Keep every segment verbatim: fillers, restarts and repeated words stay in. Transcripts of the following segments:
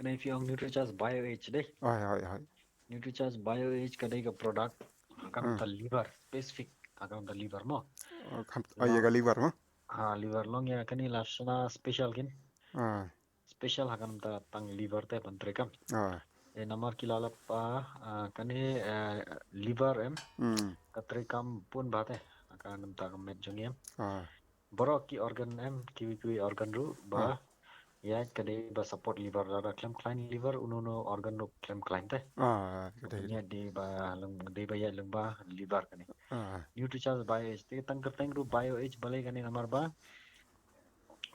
Kane phi ong Nutricharge Bio Age dei. Ai, ai, ai. Nutricharge Bio Age ka dei ka product ha ka bynta liver specific, ha ka bynta liver mo. Oh, kam, oh, ïa ka liver mo. Ha, liver long ïa kane la shna special kin. Ah, Special ha ka bynta tang liver te ban treikam. ah, E namar ki la lap, ah, ah, kane, eh, liver em hmm, ka treikam bun bha te ha ka bynta ka met jong em. ah, Baroh ki organ em, kiwei kiwei organ ruh ba ïa ka dei ba support liver, lada khlem khlaiñ liver, uno uno organ ruh khlem khlaiñ te. ah, ka dei. Ïa dei ba long, dei ba ïa long ba liver kane. Ah, Nutricharge Bio Age te tang kyrteng ruh Bio Age balei kane namar ba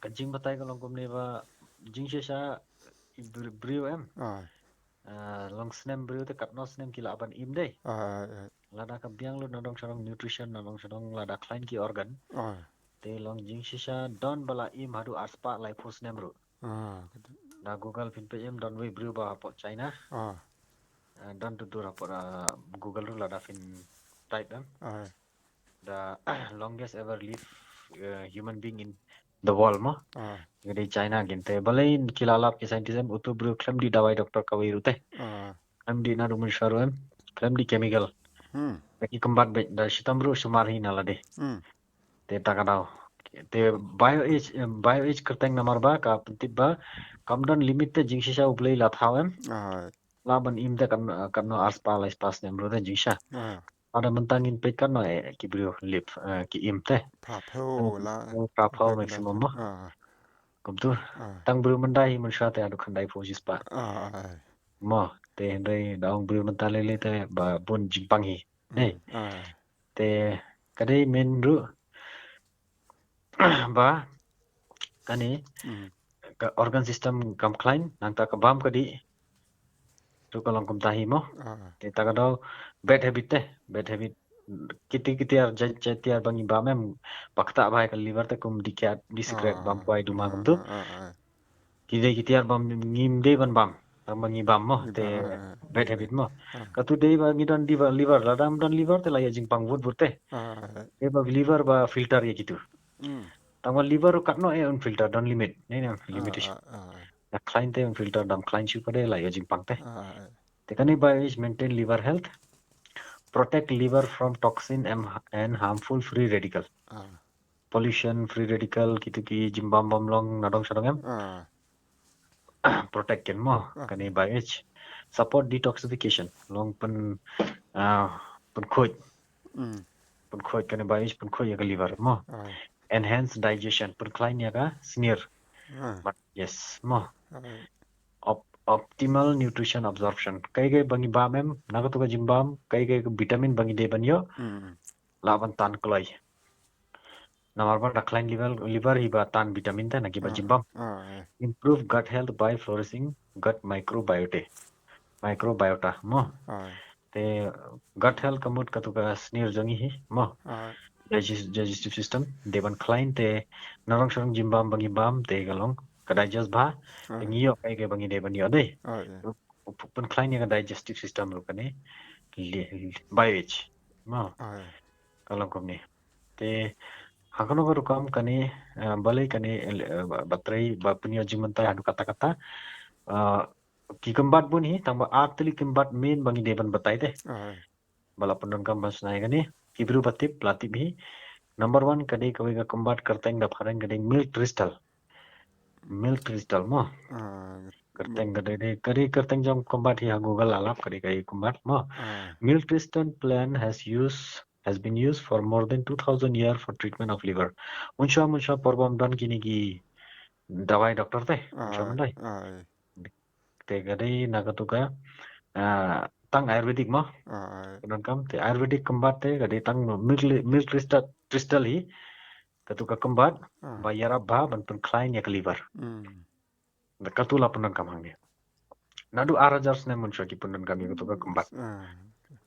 ka jingbatai ka long kumne ba jingshisha i br-, briew em. ah, Ah, long snem briew te katno snem ki lah ban im dei. ah, ah, Lada ka biang lut nadong shadong nutrition, nadong shadong lada khlaiñ ki organ. ah, Te long jingshisha don ba la im haduh arspah laiphew snem ruh. ah, ka dei. Da Google phin peit em don wei briew ba hapoh China. Ah, Ah, don tu dur hapoh, ah, Google ruh lada phin type em. ah, The longest ever live, uh, human being in the world mo. ah, Ka dei China kin te. Balei ki la lap ki scientist em, utu briew khlem dih dawai doctor kawei ruh te. ah, Khlem dih naduh mynshuwa ruh em. Khlem dih chemical. hmm, Te ki kynbat beit da shitom ruh sumar hi na lade. hmm, Te ta ka daw. Te Bio Age, eh, Bio Age kyrteng namar ba ka pyntip ba kam don limit te jingshisha U Blei la thaw em. ah, Lah ban im te kan, eh, katno arspah laispah snem ruh te jingshisha. ah, Lada mynta ngin peit katno eh ki briew lip, eh, ki im te. phraphew la. Phraphew maximum mo. Ah, Kumtu. ah, Tang briew mynta hi mynshuwa te haduh khyndaiphew shispah. ah, ah, Mo, te hynrei da ong briew mynta lei lei te ba bun jingpang hi. Dei. ah, Te ka dei main ruh ba kane hmm, ka organ system kam khlaiñ, nangta ka bam ka dih. Tu ka long kumta hi mo. ah, Te ta ka daw bad habit te, bad habit. Kiti kiti ar jait jait tiar ba ngi bam em, ba ktah bha ïa ka liver te kum dih kiad, dih sikret, bam kwai, duma kumtu. ah, ah, Ki dei ki tiar ba ngim dei ban bam, tang ba ngi bam mo, Ngi te bam, ah, ah, bad ah, habit mo. ah. Katu dei ba ngi don liver, liver, lada ym don liver te la ïoh jingpang vut vut te. Ah, Dei ba liver ba filter ïa kitu. hmm, Tang ba liver ruh katno eh un filter, don limit. Nei, nei, ah, limitation. ah, ah, Da khlaiñ te un filter, da ym khlaiñ shuh pat de la ïoh jingpang te. ah, Te kane Bio Age maintain liver health, protect liver from toxin and, and harmful free radical. ah, Pollution, free radical, kitu ki jingbam bym long nadong shadong em. ah, Protect kin mo, ah, kane Bio Age. Support detoxification, long pyn, ah, pynkhuid. hmm, Pynkhuid, kane Bio Age pynkhuid ïa ka liver mo. ah, Enhance digestion, pynkhlaiñ ïa ka snier. ah, But yes mo. ah, Op-, optimal nutrition absorption. Kaei kaei ba ngi bam em, na katu ka jingbam, kaei kaei ka vitamin ba ngi dei ban ïoh, hmm, lah ban tan kloi. Namar ba da khlaiñ liver, liver hi ba tan vitamin te na ki ba ah, jingbam. ah, eh, Improve gut health by flourishing gut microbiota. Microbiota mo. ah, Te gut health ka mut katu ka snier jong ngi hi mo. ah, Digest-, digestive system, dei ban khlaiñ te nadong shadong jingbam ba ngi bam te ka long ka digest bha. Te ah, ngi ïoh kaei kaei ba ngi dei ban ïoh dei. ah, eh, Pynkhlaiñ ïa ka digestive system ruh kane. Li-, li-, Bio Age mo. ah, eh, Ka long kumne. Te ha kano ka rukom kane, eh, balei kane, eh, ba, ba trei, ba pynïoh jingmyntoi haduh katta katta. Eh, ki kynbat bun hi, tang ba ar tylli kynbat main ba ngi dei ban batai te. ah, eh, Ba la pyndonkam ban shna ïa kane. Ki briew ba tip, la tip hi. Number one ka dei kawei ka kynbat kyrteng da phareng ka dei milk tristle. Milk tristle mo. ah, Kyrteng ka dei, dei, ka dei kyrteng jong kynbat hi ha Google la lap ka dei ka kynbat mo. ah, Milk tristle plant has used, has been used for more than two thousand years for treatment of liver. Mynshuwa, mynshuwa por bym don kine ki dawai doctor te. Mynshuwa ah, myndai. ah, eh, Te ka dei na katu ka, ah, tang Ayurvedic mo. ah, eh, Pyndonkam te Ayurvedic kynbat te ka dei tang milk, milk tristle, tristle hi. Katu ka kynbat ah, ba ïarap bha ban pynkhlaiñ ïa ka liver. hmm, Da katu la pyndonkam hangne. Naduh ar hajar snem mynshuwa ki pyndonkam ïa katu ka kynbat. ah,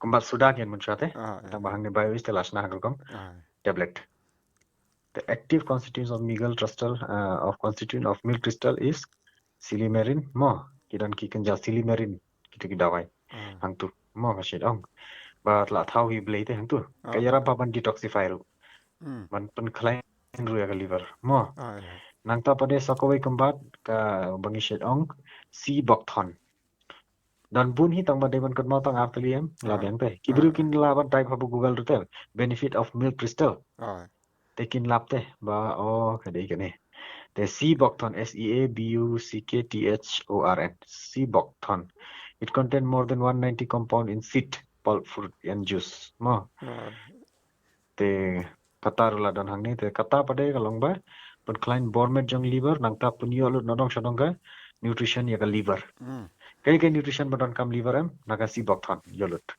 Kynbat suda kin mynshuwa te. ah, eh, Tang ba hangne Bio Age te la shna ha ka rukom ah, tablet. The active constituents of milk tristle, uh, of constituent of milk tristle is silymarin mo. Ki don ki kynja silymarin, kitu ki dawai. ah, Hangtu mo ka shait ong. Ba la thaw hi blei te hangtu. Ka ah, ïarap bha ban detoxify ruh. hmm, Ban pynkhlaiñ ruh ïa ka liver mo. ah, eh, Nangta pat de sa kawei kynbat ka ba ngi shait ong, Sea buckthorn. Don bun hi, tang ba dei ban kynmaw tang ar tylli em, la biang te. Ki briew kin lah ban type ha Google ruh te, benefit of milk thistle. Te kin lap te ba, oh, ka dei kane. Te sea buckthorn, S E A B U C K T H O R N, sea buckthorn. It contain more than one ninety compound in seed, pulp, fruit and juice. Mo. Te kata ruh la don hangne, te kata pat de ka long ba pynkhlaiñ bor met jong liver, nangta pynïoh lut nadong shadong ka nutrition ïa ka liver. Kaei ka nutrition ba donkam liver em, na ka sea buckthorn ïoh lut.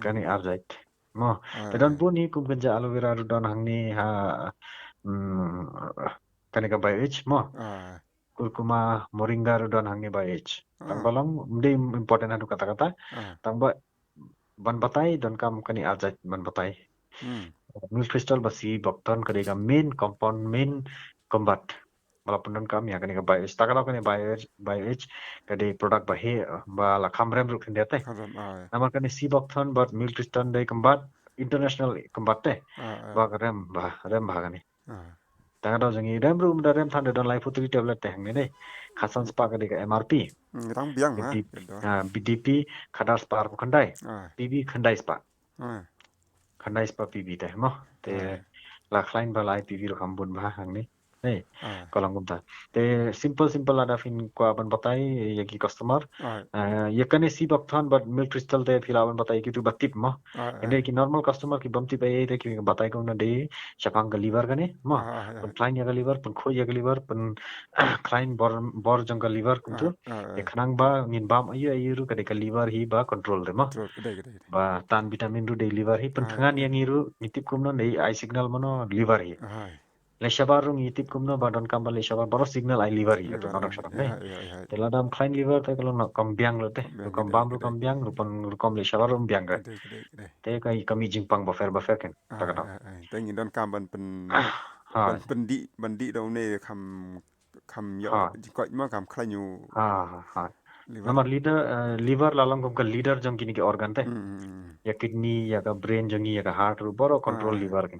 Kane ar jait. Mo, te don bun hi kum kynja aloe vera ruh don hangne ha, mm, kane ka BioH mo. Curcuma, moringa ruh don hangne BioH. Tang ba long, ym dei important haduh katta katta. Tang ba ban batai donkam kane ar jait ban batai. Milk thistle bad sea buckthorn ka dei ka main compound, main combat. Ba la pyndonkam ïa kane ka BioH. Ta ka daw kane BioH, BioH ka dei product ba heh, ba la kham rem ruh khyndiat te. Namar kane sea buckthorn bad milk thistle dei combat, international combat te. Ba ka rem, ba rem ba kane. Ta ka daw jong ngi rem ruh, mynta rem than da don laiphew tylli tablet te hangne dei. Khatsan spah ka dei ka M R P. Tang biang ha. B D P khadar spah arphew khyndai. P B khyndai spah. Khyndai spah P B te mo. Te la khlaiñ ba la ai P B ruh kham bun bha hangne. Hei, ka long kumta. Te simple simple lada phin kwah ban batai ïa ki customer. Ïa kane sea buckthorn bad milk thistle te phi lah ban batai ïa kitu ba tip mo. Hynrei ki normal customer ki bym tip ei ei te ki batai kumno dei shaphang ka liver kane mo. Pynkhlaiñ ïa ka liver, pynkhuid ïa ka liver, pynkhlaiñ bor, bor jong ka liver kumtu. Te khnang ba ngin bam aïu aïu ruh ka dei ka liver hi ba control te mo. Ba tan vitamin ruh dei liver hi, pynthngan ïa ngi ruh ngi tip kumno dei ai signal mano liver hi. Leh shabar ruh ngi tip kumno ba donkam ba leh shabar baroh signal ai liver hi, katu nadong shadong ne. Te lada ym khlaiñ liver te ka long kam biang lut te. Rukom bam ruh kam biang, rukom, rukom leh shabar ruh kam biang ka. Te ka, ka mih jingpang bapher bapher kan. Ta ka dang. Te ngi donkam ban pyn, ban pyndih, ban dih da une kham, kham ïoh jingkoit ma kham khlaiñ u. Namar liver, eh, liver la long kum ka leader jong kine ki organ te. Ïa kidney, ïa ka brain jong ngi, ïa ka heart ruh baroh control liver kan.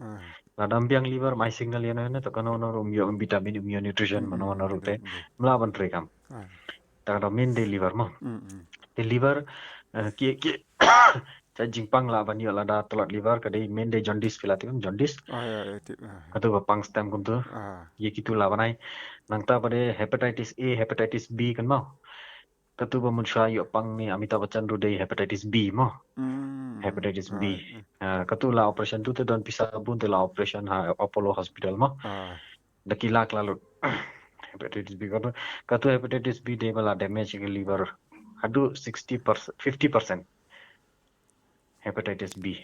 Lada ym biang liver, ym ai signal ïano ïano, to kano kano ruh ym ïoh vitamin, ym ïoh nutrition, mano mano ruh te ym lah ban trei kam. Ta ka dang main dei liver mo. Te liver, eh, ki, ki, ka jingpang lah ban ïoh lada tlot liver ka dei main dei jaundice, phi la tip em jaundice. Katu ba pang stem kumtu. Ïa kitu lah ban ai. Nangta ba dei hepatitis A, hepatitis B kan mo. Katu ba mynshuwa ïoh pang ne Amitabh Bachchan ruh dei hepatitis B mo. Hepatitis B. Ah, katu la operation tu te don pisa bun te la operation ha Apollo Hospital mo. Da ki lak la lut. Hepatitis B katu, katu hepatitis B dei ba la damage ka liver haduh sixty percent, fifty percent. Hepatitis B.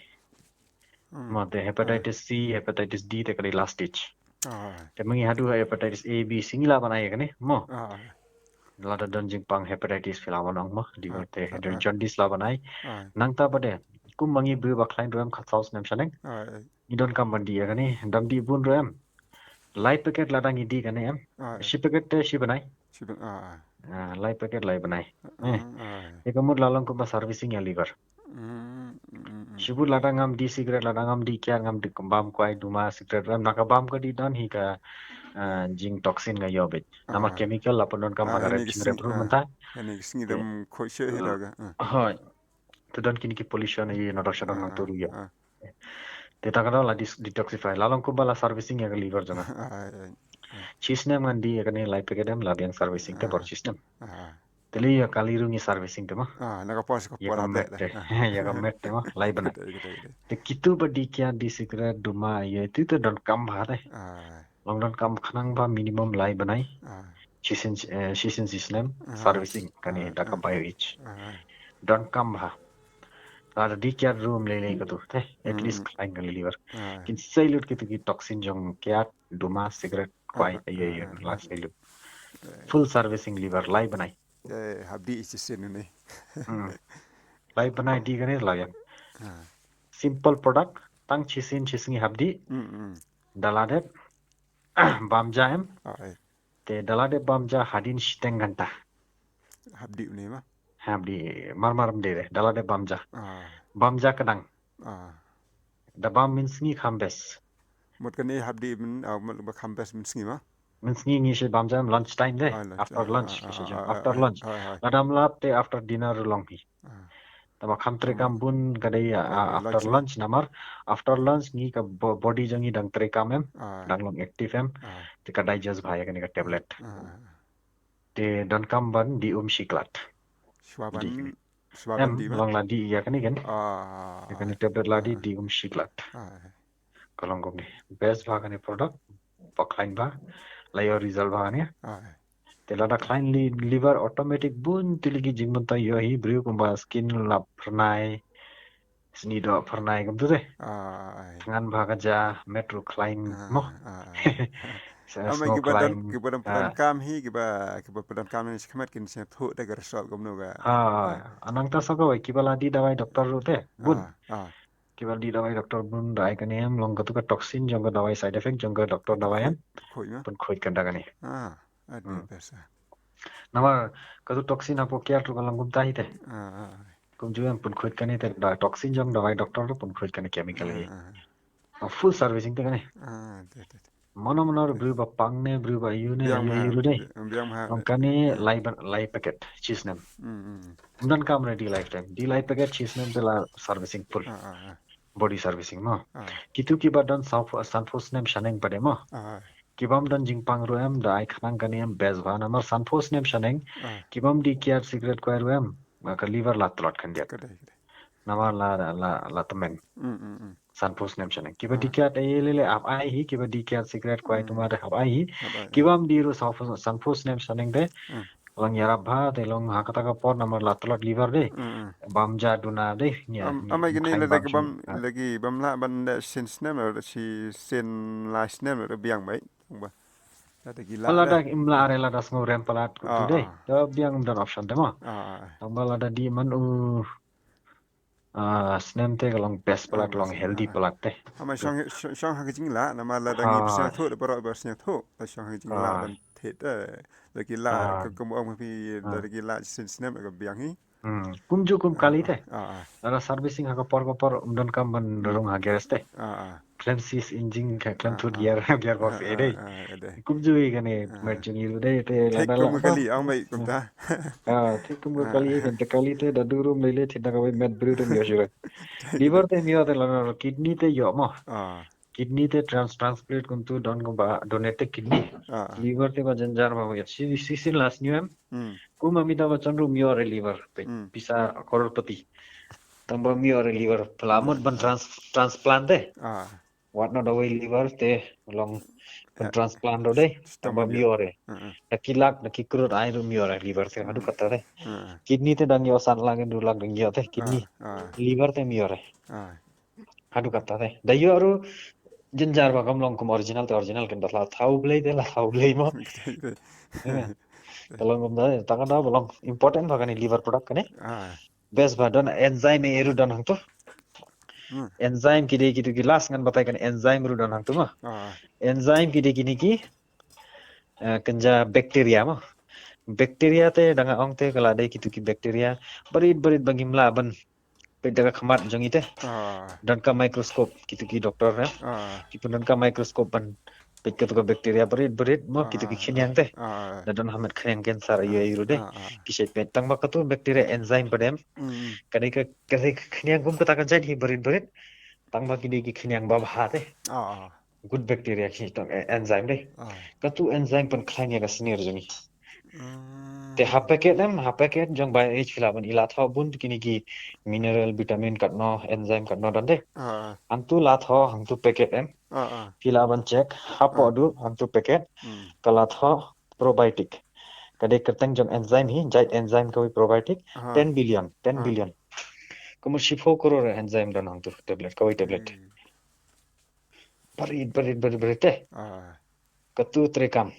Mo te hepatitis C, hepatitis D te ka dei last stage. Te ma ngi haduh hepatitis A, B, C ngi lah ban ai kane mo. Lada don jingpang hepatitis phi lah ban ong mo, liver te, jaundice lah ban ai. Nangta ba dei kum ma ngi briew ba khlaiñ ruh em khatsaw snem shaneng. Ngi donkam ban dih ïa kane, dam dih bun ruh em. Lai packet lada ngi dih kane em. Shi packet te shi bnai. Ah, lai packet lai bnai. Eh. Te ka mut la long kumba servicing ïa liver. Shibun lada ngam dih cigarette, lada ngam dih kiad, ngam dih bam kwai, duma, cigarette, em, na ka bam ka dih don hi ka, ah, jing toxin nga ïoh beit. Namar chemical la pyndonkam ha ka rep jing rep ruh mynta. Ani sngi dam khoi she hi da ka. Hoi. Te don kine ki pollution ïa na dok shadong nang turu ïa. Te ta ka dang la dis-, detoxify. La long kumba la servicing ïa ka liver jong nga. Shi snem ngan dih ïa kane lai packet em la biang servicing te bor shi snem. Te lei ïa kali ruh ngi servicing te ma. Na ka por shi ka por update te. Ïa ka met te ma lai bnai. Te kitu ba dih kiad, dih cigarette, duma ïa itu te donkam bha te. Long donkam khnang ba minimum lai bnai. Shisien, eh, shisien shisnem servicing kane da ka BioH. Donkam bha. Lada dih kiad ruh ym lei lei katu te. At least khlaiñ ka liver. Kin sei lut kitu ki toxin jong kiad, duma, cigarette, kwai, ïa, ïa, la sei lut. Full servicing liver lai bnai. Eh, hap dih shisien ne. Lai bnai dih kane la ïa. Simple product, tang shisien shisngi hap dih. Da la dep bam ja em. Te da la dep bam ja hadien shiteng ghanta. Hap dih une ma. Hap dih mar mar ym dei re. Da la dep bam ja. Bam ja ka dang. Da bam mynsngi kham best. Mut kane hap dih myn, ah, mut ba kham best mynsngi ma. Mynsngi ngi shu bam jam lunch time de. After lunch ki shu jam. After lunch. Lada ym lap te after dinner ruh long hi. Tangba kham treikam bun ka dei after lunch namar after lunch ngi ka body jong ngi dang treikam em, dang long active em. Te ka digest bha ïa kane ka tablet. Te donkam ban dih um shi klat. Em, long la dih ïa kane kan. Ïa kane tablet la dih, dih um shi klat. Ka long kumne. Best bha kane product. Ba khlaiñ bha. La ïoh result bha kane. Te lada khlaiñ liver automatic bun tylli ki jingbynta ïoh hi briew kumba skin la phyrnai. Snieh doh phyrnai kumtu te. Thngan bha ka ja, met ruh khlaiñ mo. Amai kiba don, kiba don pyndonkam hi, kiba, kiba pyndonkam ne shi khmat kin sngewthuh da ka result kumno ka. Nangta sa kawei kiba la dih dawai doktor ruh te bun. Kiba la dih dawai doktor bun da ai kane em, long katu ka toxin jong ka dawai, side effect jong ka doktor dawai em. Pynkhuid kan da kane. Namar katu toxin hapoh kiad ruh ka long kumta hi te. Kumjuh em, pynkhuid kane te da toxin jong dawai doktor ruh pynkhuid kane chemical hi. Full servicing te kane. Mano mano ruh, briew ba pang ne, briew ba ïoh ne, ïoh ruh dei. Ong kane lai packet shi snem. Ym donkam re dih lai packet, dih lai packet shi snem te la servicing full. Body servicing mo. Kitu kiba don sanphew snem shaneng pat de mo. Kibym don jingpang ruh em, da ai khnang kane em best bha namar sanphew snem shaneng. Kibym dih kiad cigarette kwai ruh em, ka liver la tlot khyndiat. Namar la, la, la tymmen. Sanphew snem shaneng. Kiba dih kiad ei lele hap ai hi, kiba dih kiad cigarette kwai tumar de hap ai hi. Kibym dih ruh sanphew snem shaneng de. Long ïarap bha te long ha kata ka por namar la tlot liver de. Bam ja duna de. Amai kine lada kibym, lada kibym lah ban da shisien snem, lada shisien lai snem lada biang bai. Lada ki lah, lada im lah re, lada sngew rem palat kumtu de. Da biang ym don option te mo. Tangba lada dih man u snem te ka long best palat, long healthy palat te. Amai shong, shong ha ka jinglah namar lada ngi sngewthuh da baroh ba sngewthuh. Da shong ha ka jinglah ban thied te. Da ki lah ka, ka mo ong phi, da ki lah shisien snem ka biang hi. Kumjuh kum kali te. Lada servicing ha ka por ka por ym donkam ban rung ha garage te. Khlem seize engine, khlem thut gear, gearbox ei dei. Kumjuh hi kane met jong ngi ruh dei te lada la. Kali ong bai kumta. Te kum ka kali kan te kali te da durum lei lei te da kawei met briew te ym ïoh shuh. Liver te ym ïoh te lada kidney te ïoh mo. Kidney te trans-, transplant kumtu don kumba donate kidney. Liver te ba jynjar ba ïa shi, shi sien last new em. Kum ami da ba chon ruh ym ïoh re liver. Pisa crorepati. Tangba ym ïoh re liver. Pynlah mut ban trans-, transplant te. Wat noh da wei liver te long ban transplant ruh dei. Tangba ym ïoh re. Da ki lak, da ki crore ai ruh ym ïoh re liver te. Haduh katta te. Kidney te dang ïoh san lak, hynriew lak dang ïoh te kidney. Liver te ym ïoh re. Haduh katta te. Da ïoh ruh jynjar ba kam long kum original te original kan, da la thaw blei te la thaw blei mo. Te long kumta te, tang da ba long important ba kane liver product kane. Best ba don enzyme ei ruh don hangtu. Enzyme ki dei kitu ki last ngan batai kane enzyme ruh don hangtu mo. Enzyme ki dei kine ki kynja bacteria mo. Bacteria te da nga ong te ka la dei kitu ki bacteria barit barit ba ngim lah ban peit da ka khmat jong ngi te. Don ka microscope kitu ki doktor ne. Ki pun don ka microscope ban peit katu ka bacteria barit barit mo, kitu ki khñiang te. Da don ha met khñiang cancer ïa ïa ruh dei. Ki shait peit tangba katu bacteria enzyme pat em. Ka dei ka, ka dei ka khñiang kum kata ka jait hi barit barit. Tangba ki dei ki khñiang ba bha te. Good bacteria ki tong enzyme dei. Katu enzyme pynkhlaiñ ïa ka snier jong ngi. Te ha packet em, ha packet jong Bio-H phi lah ban i la thoh bun kine ki mineral, vitamin katno, enzyme katno don dei. Hangtu la thoh hangtu packet em. Phi lah ban check hapoh duh hangtu packet. Ka la thoh probiotic. Ka dei kyrteng jong enzyme hi, jait enzyme kawei probiotic. Ten billion, ten billion. Kumno shiphew crore enzyme don hangtu tablet, kawei tablet. Barit barit barit barit te. Katu treikam.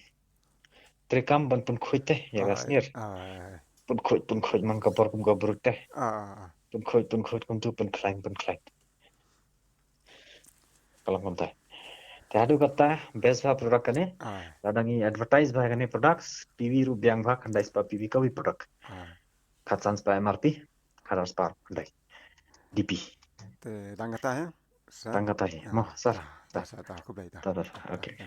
Treikam ban pynkhuid te ïa ka snier. Pynkhuid pynkhuid man ka bor kum ka brut te. Pynkhuid pynkhuid kumtu pynkhlaiñ pynkhlaiñ. Ka long kumta. Te haduh katta best bha product kane. Lada ngi advertise bha kane products, P V ruh biang bha, khyndai spah P V kawei product. Khatsan spah M R P, khatar spah khyndai D P. Te tang kata hi. Tang kata hi mo sir. Ta ta ta, khublei ta. Ta ta. Okay.